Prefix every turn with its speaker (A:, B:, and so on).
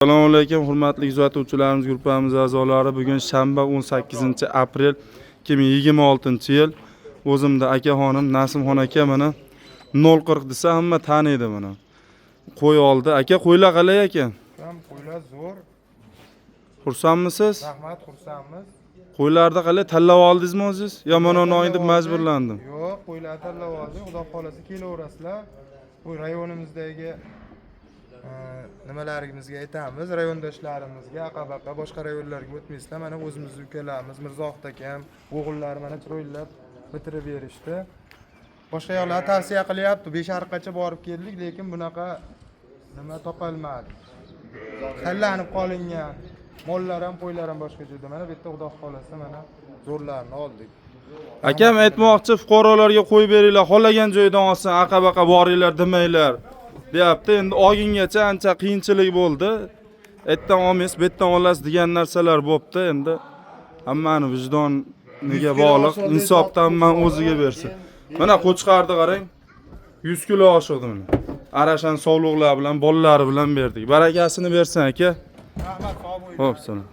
A: Assalomu alaykum, hurmatli kuzatuvchilarimiz, gruppamiz a'zolari. Bugun shanba, 18 aprel 2026 yil. O'zimda akaxonim Nasimxon aka, mana 0,40 desa, hamma taniydi mana. Qo'y oldi. Aka, qo'ylar qalay ekan?
B: Ham qo'ylar zo'r.
A: Xursandmisiz?
B: Rahmat, xursandmiz.
A: Qo'ylarni qalay tanlab oldingizmi o'zingiz? Yo mana uni deb majburlandim?
B: Yo'q, qo'ylarni tanlab oldik. Xudo xohlasa, kelaverasizlar. Bu rayonimizdagi nimalarimizga aytamiz, rayondoshlarimizga, aqa baqa boshqa rayonlarga o'tmaysizlar. Mana o'zimizni ukalarimiz Mirzohid akam, o'g'illari mana chiroylab bitirib berishdi. Boshqa yoqlar tavsiya qilyapti. Beshariqqacha borib keldik, lekin bunaqa nima topolmadik. Tanlanib qolingan mollar ham, qo'ylar ham boshqa joyda. Mana bu yerda, xudo xohlasa, mana zo'rlarini oldik.
A: Akam aytmoqchi, fuqarolarga qo'yib beringlar, xohlagan joydan olsin, aqa baqa boringlar demanglar, deyapti. Endi olgungacha ancha qiyinchilik bo'ldi. Ertan olmaysiz, bu yerdan olasiz degan narsalar bo'libdi. Endi hammani vijdoniga bog'liq, insofdan man o'ziga bersin. Mana qo'chqarni qarang. 100 kilo oshiqdi mana. Arashan sovliqlar bilan, bolalari bilan berdik. Barakasini bersin, aka.
B: Rahmat, sog' bo'ling.
A: Xo'p, salom.